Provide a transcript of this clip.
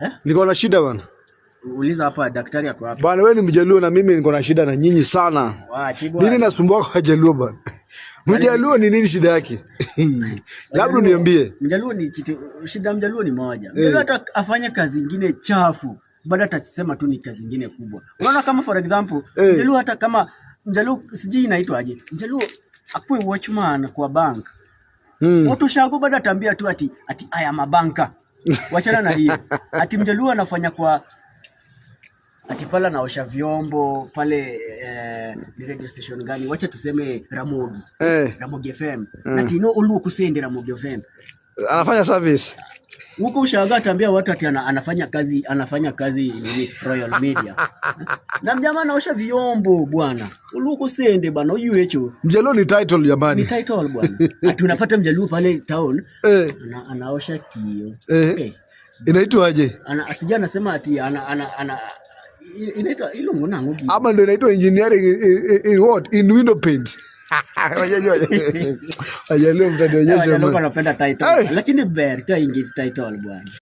Eh? Niko na shida, bana. Uliza hapa, daktari ako hapa. Bana, wewe ni Mjaluo na mimi niko na shida na nyinyi sana. Wachi bwana. Nini nasumbua kwa Wajaluo, bana? Mjaluo ni nini shida yake? Labda niambie. Mjaluo ni kitu, shida Mjaluo ni moja. Mjaluo hata afanye kazi ingine chafu, bado atasema tu ni kazi ingine kubwa. Unaona kama, for example, Mjaluo, hata kama Mjaluo, sijui inaitwa aje. Mjaluo akuwe watchman kwa bank. Watu shago bado ataambia tu ati I am a banker. Wachana na hiyo. Ati Mjaluo anafanya kwa, ati pale anaosha vyombo pale, ni radio station gani? Wacha tuseme Ramogi. Ramogi FM. Ati no oluoko sende Ramogi FM. Anafanya service. Huko ushaga ataambia watu ati anafanya kazi nini, Royal Media. Na mjamaa anaosha vyombo, bwana. Oluoko sende, bana, uyu. Mjaluo ni title, Ni jamani. Title, bwana. Ati unapata Mjaluo pale town anaosha kio. Inaitwaje? Ana sija anasema ati ana inaitwa ilungu nangu. Ama ndio inaitwa engineering in what? In window paint. Wajajua. Wajaluo mtanionyesha. Wajaluo wanapenda title. Hey. Lakini ber ka ingi title, bwana.